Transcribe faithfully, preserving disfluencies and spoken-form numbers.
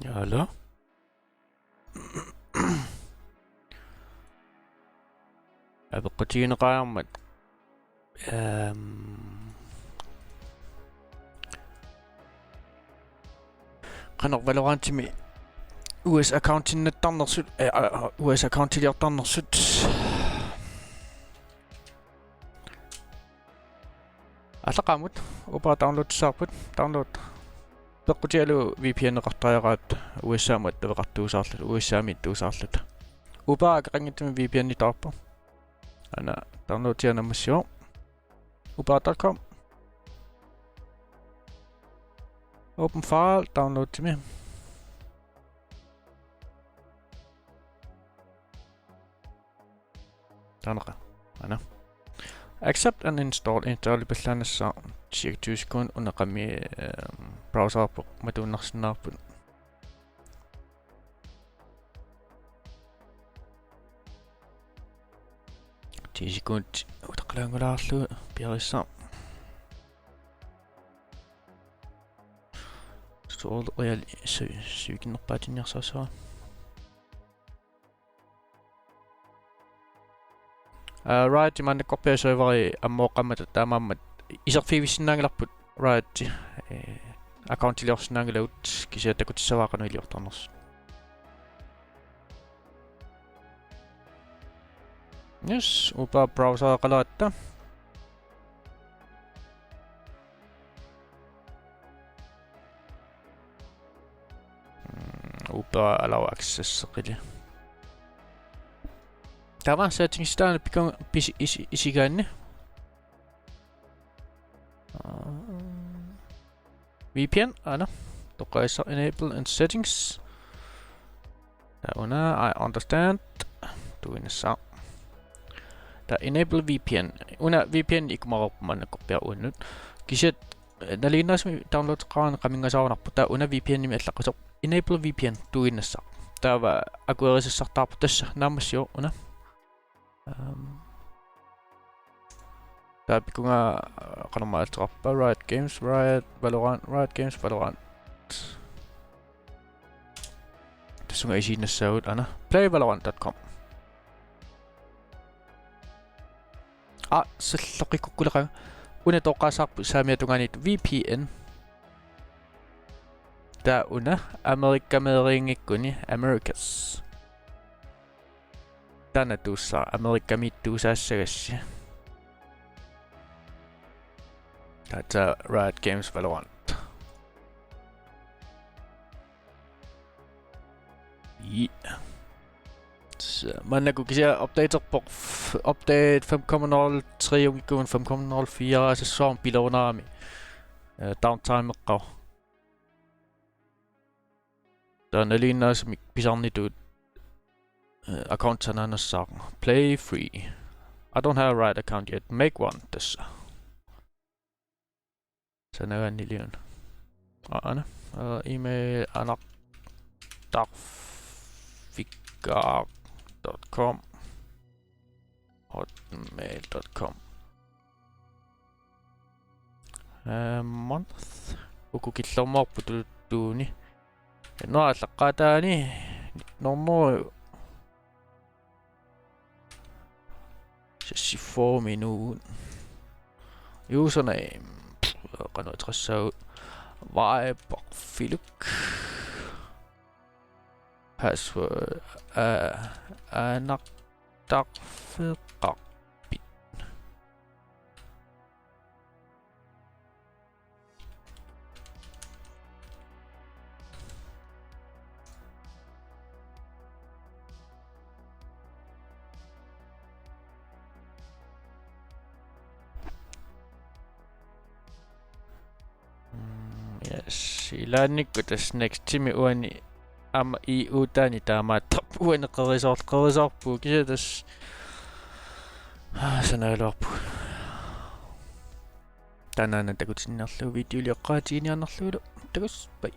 Hallo? Apeqqutigineqareermat. Ehm. Qanoq Valorantimi U S accountinnattarnersut, eh, ah, U S accountiliortarnersut. Aallaqqaammut, Uber downloadissavarput, download. Peqqutigalugu V P N-eqartariaqarpat U S A-mut attaveqartuusaarluta, U S A-miittuusaarluta. Uber akeqanngitsumik V P N-ittarpoq. Aana downloadia naammassivoq. Uber dot com. Open file, downloadimi. Taanna. Aana. Accept and install, installippallaannassaaq, tjekkiusikun una qami, ehm, browserput matuinnarsinnaavarput. Ti sekundit utaqqilaanngulaarlugu piareersaaq. Tutorial su-, suikinnerpaatinniarsarissavara. Aa, Riot maannakkorpiaq serveri ammooqqammata taamaammat iserfigivissinnaanngilarput Riot, eh, accountiliorsinnaanngilagut, kisianni takutissavara qanoq iliortarnersut. Yes, Uber browsereqaleratta. Mm, Uber allow access-eqili. Taava settings taanna pikun pisi-, isi-, isigaanni. Aa, V P N, aana. Toqqassaq enable and settings. Taava una, I understand. Tuinnassaaq. Taava enable V P N. Una V P N ikkumareerpoq maannakkorpiaq uannut. Kisianni, eh, nalinginnaasumik downloadeqarani qaminngasaarunarpoq. Taava una V P N-imik allaqqasoq. Enable V P N, tuinnassaaq. Taava akuerisassartaarpoq, tassa naammassivoq una. Ehm. Taava pikunga, eh, qanormaa aallartipparput, Riot Games, Riot, Valorant, Riot Games, Valorant. Tassunga isiinnassaagut, aana. Play valorant dot com. Aa, salloqikkukkuleqaanga. Una toqqaassavarput saamiata tungaaniittut V P N. Taava una Amerikameerinngikkuni, Americas. Taanna tuussaaq, Amerikamiittuusaassagassi. Taava Riot Games Valorant. Ja. Så, maannakkut kisianni updaterpoq, f-, update fem komma nul tre-unngikkuit fem komma nul fire, så soormi pilerunarami. Eh, downtime-eqqavoq. Taava nalinginnaasumik pisarnitut, eh, account sanaanassaaq. Play free. I don't have a Riot account yet. Make one, tassa. Sanaagaanniliuna. Aa, aana. Eh, email anartarfikaaq dot com. Hotmail dot com. Eh, month. Uku killormoorput tuluttut uani. Januar aallaqqaataani. Normu. Seksogfyrre minut. Username. Qanoq ateqassaagut. Viberfiluk. Password. Aa, anartarfeqarpit. Mm, yes. Ilaannikkut tassa next-imi uani aamma I U-taani taamaattarpoq, uani qerisoor-, qerisoorpugut kisianni tassa. Aa, sanagaluarpugut. Taannaana takutinniarlugu videolioraqaatigiinnarlugu. Takuss, bye.